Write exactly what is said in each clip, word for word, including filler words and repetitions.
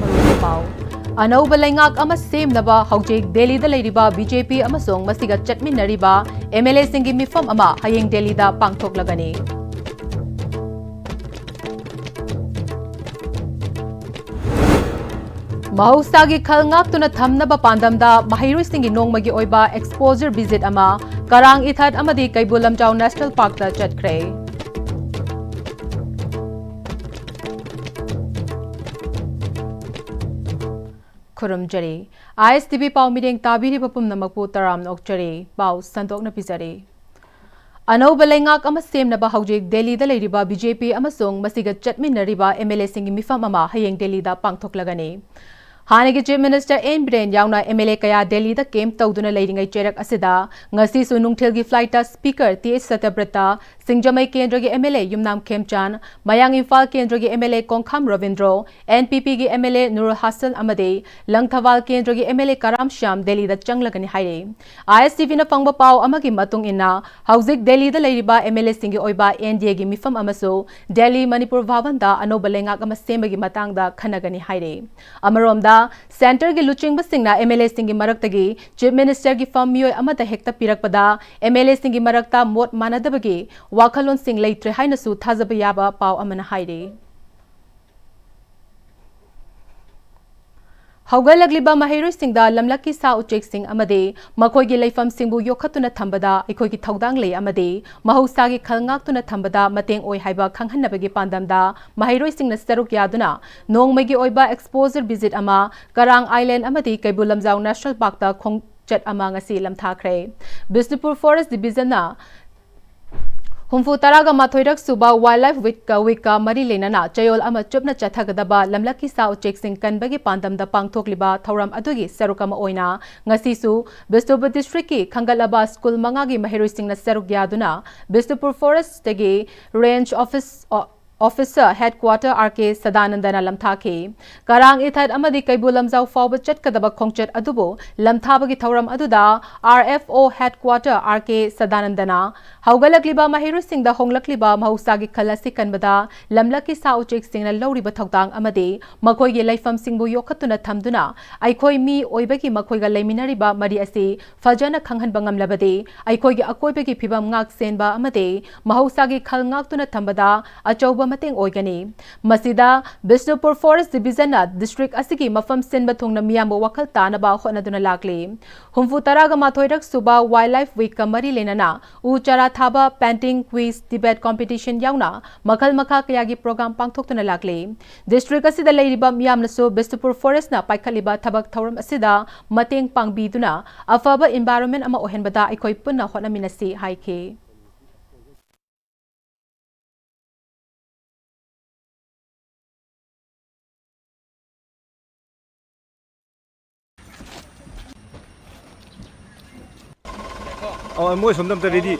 ꯃꯔꯨꯑꯣꯏꯕ ꯄꯥꯎ꯫ ꯑꯅꯧꯕ ꯂꯩꯉꯥꯛ ꯑꯃ ꯁꯦꯝꯅꯕ ꯍꯧꯖꯤꯛ ꯗꯦꯜꯂꯤꯗ ꯂꯩꯔꯤꯕ ꯕꯤ ꯖꯦ ꯄꯤ ꯑꯃꯁꯨꯡ ꯃꯁꯤꯒ ꯆꯠꯃꯤꯟꯅꯔꯤꯕ ꯑꯦꯝ ꯑꯦꯜ ꯑꯦꯁꯤꯡꯒꯤ ꯃꯤꯐꯝ ꯑꯃ ꯍꯌꯦꯡ ꯗꯦꯜꯂꯤꯗ ꯄꯥꯡꯊꯣꯛꯂꯒꯅꯤ꯫ ꯃꯍꯧꯁꯥꯒꯤ ꯈꯜ ꯉꯥꯛꯇꯨꯅ ꯊꯝꯅꯕ ꯄꯥꯟꯗꯝꯗ ꯃꯍꯩꯔꯣꯏꯁꯤꯡꯒꯤ ꯅꯣꯡꯃꯒꯤ ꯑꯣꯏꯕ exposure visit ꯑꯃ ꯀꯔꯥꯡ ꯏꯊꯠ ꯑꯃꯗꯤ ꯀꯩꯕꯨꯜ ꯂꯝꯖꯥꯎ ꯅꯦꯁꯅꯦꯜ ꯄꯥꯔꯛꯇ ꯆꯠꯈ꯭ꯔꯦ꯫ ꯈꯨꯔꯨꯝꯖꯔꯤ꯫ ꯑꯥꯏ ꯑꯦꯁ ꯇꯤ ꯚꯤ ꯄꯥꯎ ꯃꯤꯠꯌꯦꯡ ꯇꯥꯕꯤꯔꯤꯕ ꯄꯨꯝꯅꯃꯛꯄꯨ ꯇꯔꯥꯝꯅ ꯑꯣꯛꯆꯔꯤ꯫ ꯄꯥꯎ ꯁꯟꯗꯣꯛꯅ ꯄꯤꯖꯔꯤ꯫ ꯑꯅꯧꯕ ꯂꯩꯉꯥꯛ ꯑꯃ ꯁꯦꯝꯅꯕ ꯍꯧꯖꯤꯛ ꯗꯦꯜꯂꯤꯗ ꯂꯩꯔꯤꯕ ꯕꯤ ꯖꯦ ꯄꯤ ꯑꯃꯁꯨꯡ ꯃꯁꯤꯒ ꯆꯠꯃꯤꯟꯅꯔꯤꯕ ꯑꯦꯝ ꯑꯦꯜ ꯑꯦꯁꯤꯡꯒꯤ ꯃꯤꯐꯝ ꯑꯃ ꯍꯌꯦꯡ ꯗꯦꯜꯂꯤꯗ ꯄꯥꯡꯊꯣꯛꯂꯒꯅꯤ꯫ ꯍꯥꯟꯅꯒꯤ ꯆꯤꯐ ꯃꯤꯅꯤꯁꯇꯔ ꯑꯦꯟ ꯕꯤꯔꯦꯟ ꯌꯥꯎꯅ ꯑꯦꯝ ꯑꯦꯜ ꯑꯦ ꯀꯌꯥ ꯗꯦꯜꯂꯤꯗ ꯀꯦꯝꯞ ꯇꯧꯗꯨꯅ ꯂꯩꯔꯤꯉꯩ ꯆꯩꯔꯛ ꯑꯁꯤꯗ ꯉꯁꯤꯁꯨ ꯅꯨꯡꯊꯤꯜꯒꯤ ꯐ꯭ꯂꯥꯏꯠꯇ speaker T H Satyabrata, Singjamei ꯀꯦꯟꯗ꯭ꯔꯒꯤ M L A Yumnam Khemchand, Mayang Imphal ꯀꯦꯟꯗ꯭ꯔꯒꯤ M L A Kongkham Robindro, N P ꯄꯤꯒꯤ M L A Nurul Hassan ꯑꯃꯗꯤ ꯂꯪꯊꯕꯥꯜ ꯀꯦꯟꯗ꯭ꯔꯒꯤ M L A Karam Shyam ꯗꯦꯜꯂꯤꯗ ꯆꯪꯂꯒꯅꯤ ꯍꯥꯏꯔꯤ꯫ ꯑꯥꯏ ꯑꯦꯁ ꯇꯤ ꯚꯤꯅ ꯐꯪꯕ ꯄꯥꯎ ꯑꯃꯒꯤ ꯃꯇꯨꯡ ꯏꯟꯅ, ꯍꯧꯖꯤꯛ ꯗꯦꯜꯂꯤꯗ ꯂꯩꯔꯤꯕ ꯑꯦꯝ ꯑꯦꯜ ꯑꯦꯁꯤꯡꯒꯤ ꯑꯣꯏꯕ ꯑꯦꯟ ꯗꯤ ꯑꯦꯒꯤ ꯃꯤꯐꯝ ꯑꯃꯁꯨ ꯗꯦꯜꯂꯤ ꯃꯅꯤꯄꯨꯔ ꯚꯥꯕꯟꯗ ꯑꯅꯧꯕ ꯂꯩꯉꯥꯛ ꯑꯃ ꯁꯦꯝꯕꯒꯤ ꯃꯇꯥꯡꯗ ꯈꯟꯅꯒꯅꯤ ꯍꯥꯏꯔꯤ꯫ ꯑꯃꯔꯣꯝꯗ, ꯁꯦꯟꯇꯔꯒꯤ ꯂꯨꯆꯤꯡꯕꯁꯤꯡꯅ ꯑꯦꯝ ꯑꯦꯜ ꯑꯦꯁꯤꯡꯒꯤ ꯃꯔꯛꯇꯒꯤ ꯆꯤꯐ ꯃꯤꯅꯤꯁꯇꯔꯒꯤ ꯐꯝ ꯃꯤꯑꯣꯏ ꯑꯃꯗ ꯍꯦꯛꯇ ꯄꯤꯔꯛꯄꯗ ꯑꯦꯝ ꯑꯦꯜ ꯑꯦꯁꯤꯡꯒꯤ ꯃꯔꯛꯇ ꯃꯣꯠ ꯃꯥꯟꯅꯗꯕꯒꯤ ꯋꯥꯈꯜꯂꯣꯟꯁꯤꯡ ꯂꯩꯇ꯭ꯔꯦ ꯍꯥꯏꯅꯁꯨ ꯊꯥꯖꯕ ꯌꯥꯕ ꯄꯥꯎ ꯑꯃꯅ ꯍꯥꯏꯔꯤ꯫ ꯍꯧꯒꯠꯂꯛꯂꯤꯕ ꯃꯍꯩꯔꯣꯏꯁꯤꯡꯗ ꯂꯝꯂꯛꯀꯤ ꯁꯥ ꯎꯆꯦꯛꯁꯤꯡ ꯑꯃꯗꯤ ꯃꯈꯣꯏꯒꯤ ꯂꯩꯐꯝꯁꯤꯡꯕꯨ ꯌꯣꯛꯈꯠꯇꯨꯅ ꯊꯝꯕꯗ ꯑꯩꯈꯣꯏꯒꯤ ꯊꯧꯗꯥꯡ ꯂꯩ ꯑꯃꯗꯤ ꯃꯍꯧꯁꯥꯒꯤ ꯈꯜ ꯉꯥꯛꯇꯨꯅ ꯊꯝꯕꯗ ꯃꯇꯦꯡ ꯑꯣꯏ ꯍꯥꯏꯕ ꯈꯪꯍꯟꯅꯕꯒꯤ ꯄꯥꯟꯗꯝꯗ ꯃꯍꯩꯔꯣꯏꯁꯤꯡꯅ ꯁꯔꯨꯛ ꯌꯥꯗꯨꯅ ꯅꯣꯡꯃꯒꯤ ꯑꯣꯏꯕ exposure visit ꯑꯃ ꯀꯔꯥꯡ ꯑꯥꯏꯂꯦꯟ ꯑꯃꯗꯤ ꯀꯩꯕꯨꯜ ꯂꯝꯖꯥꯎ ꯅꯦꯁꯅꯦꯜ ꯄꯥꯔꯛꯇ ꯈꯣꯡꯆꯠ ꯑꯃ ꯉꯁꯤ ꯂꯝꯊꯥꯈ꯭ꯔꯦ꯫ ꯕꯤꯁꯅꯨꯄꯨꯔ ꯐꯣꯔꯦꯁ ꯗꯤꯕꯤꯖꯟꯅ ꯍꯨꯝꯐꯨ ꯇꯔꯥꯒ ꯃꯥꯊꯣꯏꯔꯛ ꯁꯨꯕ Wildlife Week ꯀ, week ꯀ ꯃꯔꯤ ꯂꯩꯅꯅ ꯆꯌꯣꯜ ꯑꯃ ꯆꯨꯞꯅ ꯆꯠꯊꯒꯗꯕ ꯂꯝꯂꯛꯀꯤ ꯁꯥ ꯎꯆꯦꯛꯁꯤꯡ ꯀꯟꯕꯒꯤ ꯄꯥꯟꯗꯝꯗ ꯄꯥꯡꯊꯣꯛꯂꯤꯕ ꯊꯧꯔꯝ ꯑꯗꯨꯒꯤ ꯁꯔꯨꯛ ꯑꯃ ꯑꯣꯏꯅ ꯉꯁꯤꯁꯨ ꯕꯤꯁꯅꯨꯄꯨꯔ ꯗꯤꯁꯇ꯭ꯔꯤꯛꯀꯤ ꯈꯟꯒꯠꯂꯕ ꯁ꯭ꯀꯨꯜ ꯃꯉꯥꯒꯤ ꯃꯍꯩꯔꯣꯏꯁꯤꯡꯅ ꯁꯔꯨꯛ ꯌꯥꯗꯨꯅ ꯕꯤꯁꯅꯨꯄꯨꯔ ꯐꯣꯔꯦꯁꯇꯒꯤ ꯔꯦꯟꯖ ꯑꯣꯐꯤꯁ, ꯑꯣ, Officer Headquarter R K ꯁꯗꯥꯅꯟꯗꯅ ꯂꯝꯊꯥꯈꯤ꯫ ꯀꯔꯥꯡ ꯏꯊꯠ ꯑꯃꯗꯤ ꯀꯩꯕꯨꯜ ꯂꯝꯖꯥꯎ ꯐꯥꯎꯕ ꯆꯠꯀꯗꯕ ꯈꯣꯡꯆꯠ ꯑꯗꯨꯕꯨ ꯂꯝꯊꯥꯕꯒꯤ ꯊꯧꯔꯝ ꯑꯗꯨꯗ R F O Headquarter R K ꯁꯗꯥꯅꯟꯗꯅ ꯍꯧꯒꯠꯂꯛꯂꯤꯕ ꯃꯍꯩꯔꯣꯏꯁꯤꯡꯗ ꯍꯣꯡꯂꯛꯂꯤꯕ ꯃꯍꯧꯁꯥꯒꯤ ꯈꯜ ꯑꯁꯤ ꯀꯟꯕꯗ ꯂꯝꯂꯛꯀꯤ ꯁꯥ ꯎꯆꯦꯛꯁꯤꯡꯅ ꯂꯧꯔꯤꯕ ꯊꯧꯗꯥꯡ ꯑꯃꯗꯤ ꯃꯈꯣꯏꯒꯤ ꯂꯩꯐꯝꯁꯤꯡꯕꯨ ꯌꯣꯛꯈꯠꯇꯨꯅ ꯊꯝꯗꯨꯅ ꯑꯩꯈꯣꯏ ꯃꯤ ꯑꯣꯏꯕꯒꯤ ꯃꯈꯣꯏꯒ ꯂꯩꯃꯤꯟꯅꯔꯤꯕ ꯃꯔꯤ ꯑꯁꯤ ꯐꯖꯅ ꯈꯪꯍꯟꯕ ꯉꯝꯂꯕꯗꯤ ꯑꯩꯈꯣꯏꯒꯤ ꯑꯀꯣꯏꯕꯒꯤ ꯐꯤꯕꯝ ꯉꯥꯛ ꯁꯦꯟꯕ ꯑꯃꯗꯤ ꯃꯍꯧꯁꯥꯒꯤ ꯈꯜ ꯉꯥꯛꯇꯨꯅ ꯊꯝꯕꯗ ꯑꯆꯧꯕ ꯃꯇꯦꯡ ꯑꯣꯏꯒꯅꯤ꯫ ꯃꯁꯤꯗ ꯕꯤꯁꯅꯨꯄꯨꯔ Forest Division ꯅ district ꯑꯁꯤꯒꯤ ꯃꯐꯝ ꯁꯤꯟꯕ ꯊꯨꯡꯅ ꯃꯤꯌꯥꯝꯕꯨ ꯋꯥꯈꯜ ꯇꯥꯅꯕ ꯍꯣꯠꯅꯗꯨꯅ ꯂꯥꯛꯂꯤ꯫ ꯍꯨꯝꯐꯨ ꯇꯔꯥꯒ ꯃꯥꯊꯣꯏꯔꯛ ꯁꯨꯕ Wild Life Week ꯀ ꯃꯔꯤ ꯂꯩꯅꯅ ꯎ ꯆꯥꯔꯥ ꯊꯥꯕ, painting, quiz, debate competition ꯌꯥꯎꯅ ꯃꯈꯜ ꯃꯈꯥ ꯀꯌꯥꯒꯤ program ꯄꯥꯡꯊꯣꯛꯇꯨꯅ ꯂꯥꯛꯂꯤ꯫ District ꯑꯁꯤꯗ ꯂꯩꯔꯤꯕ ꯃꯤꯌꯥꯝꯅꯁꯨ ꯕꯤꯁꯅꯨꯄꯨꯔ Forest ꯅ ꯄꯥꯏꯈꯠꯂꯤꯕ ꯊꯕꯛ ꯊꯧꯔꯝ ꯑꯁꯤꯗ ꯃꯇꯦꯡ ꯄꯥꯡꯕꯤꯗꯨꯅ ꯑꯐꯕ environment ꯑꯃ ꯑꯣꯏꯍꯟꯕꯗ ꯑꯩꯈꯣꯏ ꯄꯨꯟꯅ ꯍꯣꯠꯅꯃꯤꯟꯅꯁꯤ ꯍꯥꯏꯈꯤ꯫ ꯑꯣ, ꯃꯣꯏ ꯁꯣꯝꯗ ꯑꯝꯇ ready꯫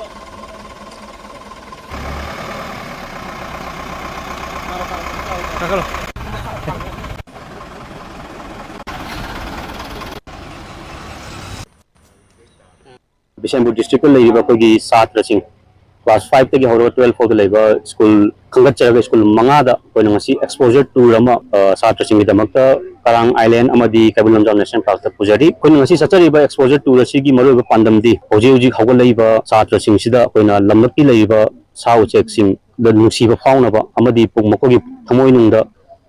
ꯀꯥꯈꯠꯂꯣ꯫ ꯕꯤꯁꯦꯝꯄꯨꯔ district ꯇ ꯂꯩꯔꯤꯕ ꯑꯩꯈꯣꯏꯒꯤ ꯁꯥꯇ꯭ꯔꯁꯤꯡ, class five ꯇꯒꯤ ꯍꯧꯔꯒ twelve ꯐꯥꯎꯗ ꯂꯩꯕ school ꯈꯟꯒꯠꯆꯔꯒ school ꯃꯉꯥꯗ ꯑꯩꯈꯣꯏꯅ ꯉꯁꯤ exposure tour ꯑꯃ, ꯑ, ꯁꯥꯇ꯭ꯔꯁꯤꯡꯒꯤꯗꯃꯛꯇ ꯀꯔꯥꯡ Island ꯑꯃꯗꯤ ꯀꯩꯕꯨꯜ ꯂꯝꯖꯥꯎ National Park ꯇ ꯄꯨꯖꯔꯤ꯫ ꯑꯩꯈꯣꯏꯅ ꯉꯁꯤ ꯆꯠꯆꯔꯤꯕ exposure tour ꯑꯁꯤꯒꯤ ꯃꯔꯨꯑꯣꯏꯕ ꯄꯥꯟꯗꯝꯗꯤ ꯍꯧꯖꯤꯛ ꯍꯧꯖꯤꯛ ꯍꯧꯒꯠꯂꯛꯏꯕ ꯁꯥꯇ꯭ꯔꯁꯤꯡꯁꯤꯗ ꯑꯩꯈꯣꯏꯅ ꯂꯝꯂꯛꯀꯤ ꯂꯩꯔꯤꯕ ꯁꯥ ꯎꯆꯦꯛꯁꯤꯡꯗ ꯅꯨꯡꯁꯤꯕ ꯐꯥꯎꯅꯕ ꯑꯃꯗꯤ ꯄꯨꯛ-, ꯃꯈꯣꯏꯒꯤ ꯊꯃꯣꯏꯅꯨꯡꯗ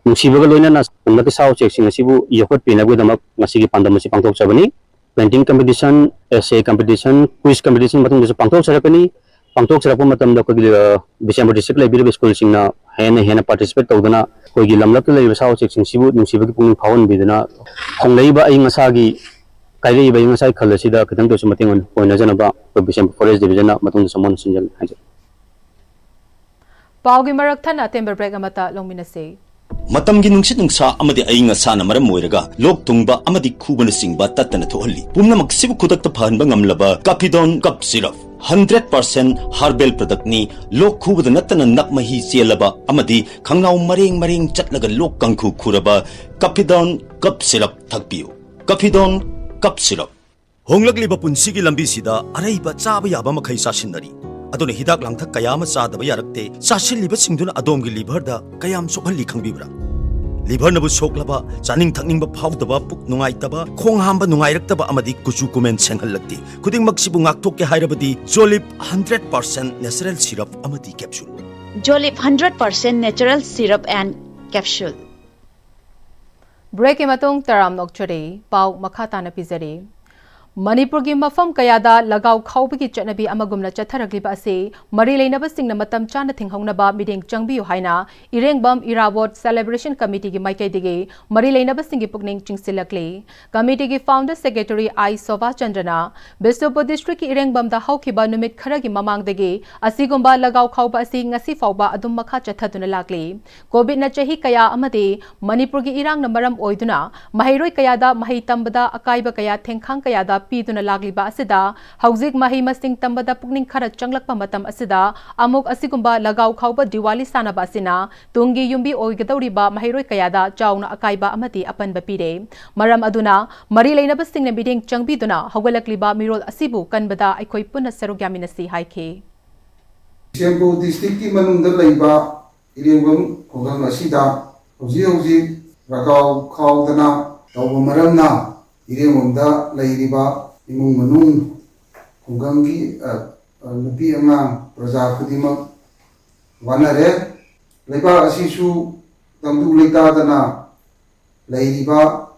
ꯅꯨꯡꯁꯤꯕꯒ ꯂꯣꯏꯅꯅ ꯂꯝꯂꯛꯀꯤ ꯁꯥ ꯎꯆꯦꯛꯁꯤꯡ ꯑꯁꯤꯕꯨ ꯌꯣꯛꯈꯠꯄꯤꯅꯕꯒꯤꯗꯃꯛ ꯉꯁꯤꯒꯤ ꯄꯥꯟꯗꯝ ꯑꯁꯤ ꯄꯥꯡꯊꯣꯛꯆꯕꯅꯤ꯫ Painting competition, essay competition, quiz competition ꯃꯇꯨꯡꯗꯁꯨ ꯄꯥꯡꯊꯣꯛꯆꯔꯛꯀꯅꯤ꯫ ꯄꯥꯡꯊꯣꯛꯆꯔꯛꯄ ꯃꯇꯝꯗ ꯑꯩꯈꯣꯏꯒꯤ, ꯑ, ꯕꯤꯁꯦꯝꯄꯨꯔ district ꯂꯩꯕꯤꯔꯤꯕ school ꯁꯤꯡꯅ ꯍꯦꯟꯅ ꯍꯦꯟꯅ participate ꯇꯧꯗꯨꯅ ꯑꯩꯈꯣꯏꯒꯤ ꯂꯝꯂꯛꯇ ꯂꯩꯔꯤꯕ ꯁꯥ ꯎꯆꯦꯛꯁꯤꯡꯁꯤꯕꯨ ꯅꯨꯡꯁꯤꯕꯒꯤ ꯄꯨꯛꯅꯤꯡ ꯐꯥꯎꯍꯟꯕꯤꯗꯨꯅ ꯍꯣꯡꯂꯛꯏꯕ ꯑꯏꯪ ꯑꯁꯥꯒꯤ, ꯀꯥꯏꯔꯛꯏꯕ ꯑꯏꯪ ꯑꯁꯥꯒꯤ ꯈꯜ ꯑꯁꯤꯗ ꯈꯤꯇꯪꯗ ꯑꯣꯏꯔꯁꯨ ꯃꯇꯦꯡ ꯑꯣꯏ-, ꯑꯣꯏꯅꯖꯅꯕ ꯑꯩꯈꯣꯏ ꯕꯤꯁꯦꯝꯄꯨꯔ Forest Division ꯅ ꯃꯇꯨꯡꯗꯁꯨ ꯃꯨꯟꯅ ꯁꯤꯟꯖꯜꯂꯤ ꯍꯥꯏꯖꯔꯤ꯫ ꯄꯥꯎꯒꯤ ꯃꯔꯛ ꯊꯠꯅ ꯑꯇꯦꯟꯕ break ꯑꯃꯠꯇ ꯂꯧꯃꯤꯟꯅꯁꯤ꯫ ꯃꯇꯝꯒꯤ ꯅꯨꯡꯁꯤꯠ ꯅꯨꯡꯁꯥ ꯑꯃꯗꯤ ꯑꯏꯪ ꯑꯁꯥꯅ ꯃꯔꯝ ꯑꯣꯏꯔꯒ ꯂꯣꯛ ꯊꯨꯡꯕ ꯑꯃꯗꯤ ꯈꯨꯕꯅꯆꯤꯡꯕ ꯇꯠꯇꯅ ꯊꯣꯛꯍꯜꯂꯤ꯫ ꯄꯨꯝꯅꯃꯛꯁꯤꯕꯨ ꯈꯨꯗꯛꯇ ꯐꯍꯟꯕ ꯉꯝꯂꯕ Capidon Cough Syrup꯫ Hundred percent herbal ꯄ꯭ꯔꯗꯛꯅꯤ꯫ ꯂꯣꯛ ꯈꯨꯕꯗ ꯅꯠꯇꯅ ꯅꯞ ꯃꯍꯤ ꯆꯦꯜꯂꯕ ꯑꯃꯗꯤ ꯈꯪꯅꯥꯎ ꯃꯔꯦꯡ ꯃꯔꯦꯡ ꯆꯠꯂꯒ ꯂꯣꯛ ꯀꯥꯡꯈꯨ ꯈꯨꯔꯕ ꯀꯐꯤꯗꯣꯟ ꯀꯞ ꯁꯤꯔꯞ ꯊꯛꯄꯤꯌꯨ꯫ ꯀꯐꯤꯗꯣꯟ ꯀꯞ ꯁꯤꯔꯞ꯫ ꯍꯣꯡꯂꯛꯂꯤꯕ ꯄꯨꯟꯁꯤꯒꯤ ꯂꯝꯕꯤꯁꯤꯗ ꯑꯔꯩꯕ ꯆꯥꯕ ꯌꯥꯕ ꯃꯈꯩ ꯆꯥꯁꯤꯟꯅꯔꯤ꯫ ꯑꯗꯨꯅ ꯍꯤꯗꯥꯛ ꯂꯥꯡꯊꯛ ꯀꯌꯥ ꯑꯃ ꯆꯥꯗꯕ ꯌꯥꯔꯛꯇꯦ꯫ ꯆꯥꯁꯤꯜꯂꯤꯕꯁꯤꯡꯗꯨꯅ ꯑꯗꯣꯝꯒꯤ ꯂꯤꯚꯔꯗ ꯀꯌꯥꯝ ꯁꯣꯛꯍꯜꯂꯤ ꯈꯪꯕꯤꯕ꯭ꯔꯥ? ꯂꯤꯚꯔꯅꯕꯨ ꯁꯣꯛꯂꯕ, ꯆꯥꯅꯤꯡ ꯊꯛꯅꯤꯡꯕ ꯐꯥꯎꯗꯕ, ꯄꯨꯛ ꯅꯨꯡꯉꯥꯏꯇꯕ, ꯈꯣꯡ ꯍꯥꯝꯕ ꯅꯨꯡꯉꯥꯏꯔꯛꯇꯕ ꯑꯃꯗꯤ ꯀꯨꯆꯨ ꯀꯨꯃꯦꯟ ꯁꯦꯡꯍꯜꯂꯛꯇꯦ꯫ ꯈꯨꯗꯤꯡꯃꯛꯁꯤꯕꯨ ꯉꯥꯛꯊꯣꯛꯀꯦ ꯍꯥꯏꯔꯕꯗꯤ ꯖꯣꯂꯤꯞ ꯍꯟꯗ꯭ꯔꯦꯠ ꯄꯥꯔꯁꯦꯟ ꯅꯦꯆꯔꯦꯜ ꯁꯤꯔꯞ ꯑꯃꯗꯤ capsule. Jolip hundred percent natural syrup and capsule. ꯕ꯭ꯔꯦꯛꯀꯤ ꯃꯇꯨꯡ ꯇꯔꯥꯝ ꯅꯣꯛꯆꯔꯤ꯫ ꯄꯥꯎ ꯃꯈꯥ ꯇꯥꯅ ꯄꯤꯖꯔꯤ꯫ ꯃꯅꯤꯄꯨꯔꯒꯤ ꯃꯐꯝ ꯀꯌꯥꯗ ꯂꯒꯥꯎ ꯈꯥꯎꯕꯒꯤ ꯆꯠꯅꯕꯤ ꯑꯃꯒꯨꯝꯅ ꯆꯠꯊꯔꯛꯂꯤꯕ ꯑꯁꯤ ꯃꯔꯤ ꯂꯩꯅꯕꯁꯤꯡꯅ ꯃꯇꯝ ꯆꯥꯅ ꯊꯤꯡꯍꯧꯅꯕ ꯃꯤꯠꯌꯦꯡ ꯆꯪꯕꯤꯌꯨ ꯍꯥꯏꯅ ꯏꯔꯦꯡꯕꯝ ꯏꯔꯥꯕꯣꯠ ꯁꯦꯂꯦꯕ꯭ꯔꯦꯁꯟ ꯀꯃꯤꯇꯤꯒꯤ ꯃꯥꯏꯀꯩꯗꯒꯤ ꯃꯔꯤ ꯂꯩꯅꯕꯁꯤꯡꯒꯤ ꯄꯨꯛꯅꯤꯡ ꯆꯤꯡꯁꯤꯜꯂꯛꯂꯤ꯫ ꯀꯃꯤꯇꯤꯒꯤ ꯐꯥꯎꯟꯗꯔ ꯁꯦꯀ꯭ꯔꯦꯇꯔꯤ ꯑꯥꯏ ꯁꯣꯚꯥ ꯆꯟꯗ꯭ꯔꯅ ꯕꯤꯁꯅꯨꯄꯨꯔ ꯗꯤꯁꯇ꯭ꯔꯤꯛꯀꯤ ꯏꯔꯦꯡꯕꯝꯗ ꯍꯧꯈꯤꯕ ꯅꯨꯃꯤꯠ ꯈꯔꯒꯤ ꯃꯃꯥꯡꯗꯒꯤ ꯑꯁꯤꯒꯨꯝꯕ ꯂꯒꯥꯎ ꯈꯥꯎꯕ ꯑꯁꯤ ꯉꯁꯤ ꯐꯥꯎꯕ ꯑꯗꯨꯝ ꯃꯈꯥ ꯆꯠꯊꯗꯨꯅ ꯂꯥꯛꯂꯤ꯫ ꯀꯣꯚꯤꯗꯅ ꯆꯍꯤ ꯀꯌꯥ ꯑꯃꯗꯤ ꯃꯅꯤꯄꯨꯔꯒꯤ ꯏꯔꯥꯡꯅ ꯃꯔꯝ ꯑꯣꯏꯗꯨꯅ ꯃꯍꯩꯔꯣꯏ ꯀꯌꯥꯗ ꯃꯍꯩ ꯇꯝꯕꯗ ꯑꯀꯥꯏꯕ ꯀꯌꯥ ꯊꯦꯡꯈꯥꯡ ꯀꯌꯥꯗ ꯄꯤꯗꯨꯅ ꯂꯥꯛꯂꯤꯕ ꯑꯁꯤꯗ ꯍꯧꯖꯤꯛ ꯃꯍꯩ ꯃꯁꯤꯡ ꯇꯝꯕꯗ ꯄꯨꯛꯅꯤꯡ ꯈꯔ ꯆꯪꯂꯛꯄ ꯃꯇꯝ ꯑꯁꯤꯗ ꯑꯃꯨꯛ ꯑꯁꯤꯒꯨꯝꯕ ꯂꯒꯥꯎ ꯈꯥꯎꯕ ꯗꯤꯋꯥꯂꯤ ꯁꯥꯟꯅꯕ ꯑꯁꯤꯅ ꯇꯨꯡꯒꯤ ꯌꯨꯝꯕꯤ ꯑꯣꯏꯒꯗꯧꯔꯤꯕ ꯃꯍꯩꯔꯣꯏ ꯀꯌꯥꯗ ꯆꯥꯎꯅ ꯑꯀꯥꯏꯕ ꯑꯃꯗꯤ ꯑꯄꯟꯕ ꯄꯤꯔꯦ꯫ ꯃꯔꯝ ꯑꯗꯨꯅ ꯃꯔꯤ ꯂꯩꯅꯕꯁꯤꯡꯅ ꯃꯤꯠꯌꯦꯡ ꯆꯪꯕꯤꯗꯨꯅ ꯍꯧꯒꯠꯂꯛꯂꯤꯕ ꯃꯤꯔꯣꯜ ꯑꯁꯤꯕꯨ ꯀꯟꯕꯗ ꯑꯩꯈꯣꯏ ꯄꯨꯟꯅ ꯁꯔꯨꯛ ꯌꯥꯃꯤꯟꯅꯁꯤ ꯍꯥꯏꯈꯤ꯫ ꯕꯤꯁꯦꯝꯄꯨꯔ ꯗꯤꯁꯇ꯭ꯔꯤꯛꯀꯤ ꯃꯅꯨꯡꯗ ꯂꯩꯕ ꯏꯔꯦꯡꯕꯝ ꯈꯨꯡꯒꯪ ꯑꯁꯤꯗ ꯍꯧꯖꯤꯛ ꯍꯧꯖꯤꯛ ꯂꯒꯥꯎ ꯈꯥꯎꯗꯅ ꯇꯧꯕ ꯃꯔꯝꯅ ꯏꯔꯦꯡꯕꯝꯗ ꯂꯩꯔꯤꯕ ꯏꯃꯨꯡ ꯃꯅꯨꯡ, ꯈꯨꯡꯒꯪꯒꯤ, ꯑ, ꯑ, ꯅꯨꯄꯤ ꯑꯉꯥꯡ, ꯄ꯭ꯔꯖꯥ ꯈꯨꯗꯤꯡꯃꯛ ꯋꯥꯅꯔꯦ꯫ ꯂꯩꯕꯥꯛ ꯑꯁꯤꯁꯨ ꯇꯪꯗꯨ ꯂꯩꯇꯥꯗꯅ ꯂꯩꯔꯤꯕ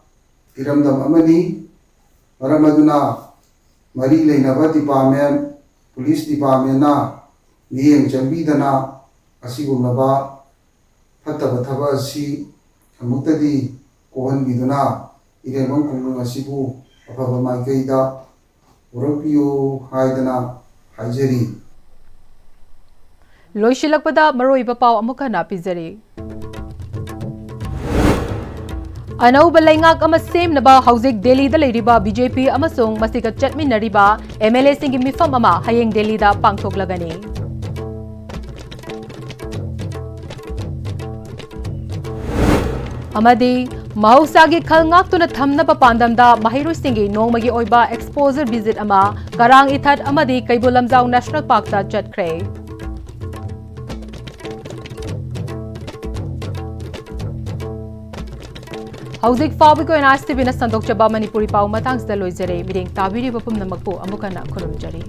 ꯏꯔꯝꯗꯝ ꯑꯃꯅꯤ꯫ ꯃꯔꯝ ꯑꯗꯨꯅ ꯃꯔꯤ ꯂꯩꯅꯕ ꯗꯤꯄꯥꯔꯠꯃꯦꯟ, ꯄꯨꯂꯤꯁ ꯗꯤꯄꯥꯔꯠꯃꯦꯟꯅ ꯃꯤꯠꯌꯦꯡ ꯆꯪꯕꯤꯗꯅ ꯑꯁꯤꯒꯨꯝꯂꯕ ꯐꯠꯇꯕ ꯊꯕꯛ ꯑꯁꯤ ꯑꯃꯨꯛꯇꯗꯤ ꯀꯣꯛꯍꯟꯕꯤꯗꯨꯅ ꯏꯔꯦꯡꯕꯝ ꯈꯨꯡꯒꯪ ꯑꯁꯤꯕꯨ ꯑꯐꯕ ꯃꯥꯏꯀꯩꯗ ꯄꯨꯔꯛꯄꯤꯌꯨ ꯍꯥꯏꯗꯅ ꯍꯥꯏꯖꯔꯤ꯫ ꯂꯣꯏꯁꯤꯜꯂꯛꯄꯗ ꯃꯔꯨꯑꯣꯏꯕ ꯄꯥꯎ ꯑꯃꯨꯛ ꯍꯟꯅ ꯄꯤꯖꯔꯤ꯫ ꯑꯅꯧꯕ ꯂꯩꯉꯥꯛ ꯑꯃ ꯁꯦꯝꯅꯕ ꯍꯧꯖꯤꯛ ꯗꯦꯜꯂꯤꯗ ꯂꯩꯔꯤꯕ ꯕꯤ ꯖꯦ ꯄꯤ ꯑꯃꯁꯨꯡ ꯃꯁꯤꯒ ꯆꯠꯃꯤꯟꯅꯔꯤꯕ ꯑꯦꯝ ꯑꯦꯜ ꯑꯦꯁꯤꯡꯒꯤ ꯃꯤꯐꯝ ꯑꯃ ꯍꯌꯦꯡ ꯗꯦꯜꯂꯤꯗ ꯄꯥꯡꯊꯣꯛꯂꯒꯅꯤ꯫ ꯑꯃꯗꯤ ꯃꯍꯧꯁꯥꯒꯤ ꯈꯜ ꯉꯥꯛꯇꯨꯅ ꯊꯝꯅꯕ ꯄꯥꯟꯗꯝꯗ ꯃꯍꯩꯔꯣꯏꯁꯤꯡꯒꯤ ꯅꯣꯡꯃꯒꯤ ꯑꯣꯏꯕ ꯑꯦꯛꯁꯄꯣꯖꯔ ꯚꯤꯖꯤꯠ ꯑꯃ ꯀꯔꯥꯡ ꯏꯊꯠ ꯑꯃꯗꯤ ꯀꯩꯕꯨꯜ ꯂꯝꯖꯥꯎ ꯅꯦꯁꯅꯦꯜ ꯄꯥꯔꯛꯇ ꯆꯠꯈ꯭ꯔꯦ꯫ ꯍꯧꯖꯤꯛ ꯐꯥꯎꯕꯒꯤ ꯑꯣꯏꯅ ꯑꯥꯏ ꯑꯦꯁ ꯇꯤ ꯚꯤꯅ ꯁꯟꯗꯣꯛꯆꯕ ꯃꯅꯤꯄꯨꯔꯤ ꯄꯥꯎ ꯃꯇꯥꯡꯁꯤꯗ ꯂꯣꯏꯖꯔꯦ꯫ ꯃꯤꯠꯌꯦꯡ ꯇꯥꯕꯤꯔꯤꯕ ꯄꯨꯝꯅꯃꯛꯄꯨ ꯑꯃꯨꯛ ꯍꯟꯅ ꯈꯨꯔꯨꯝꯖꯔꯤ꯫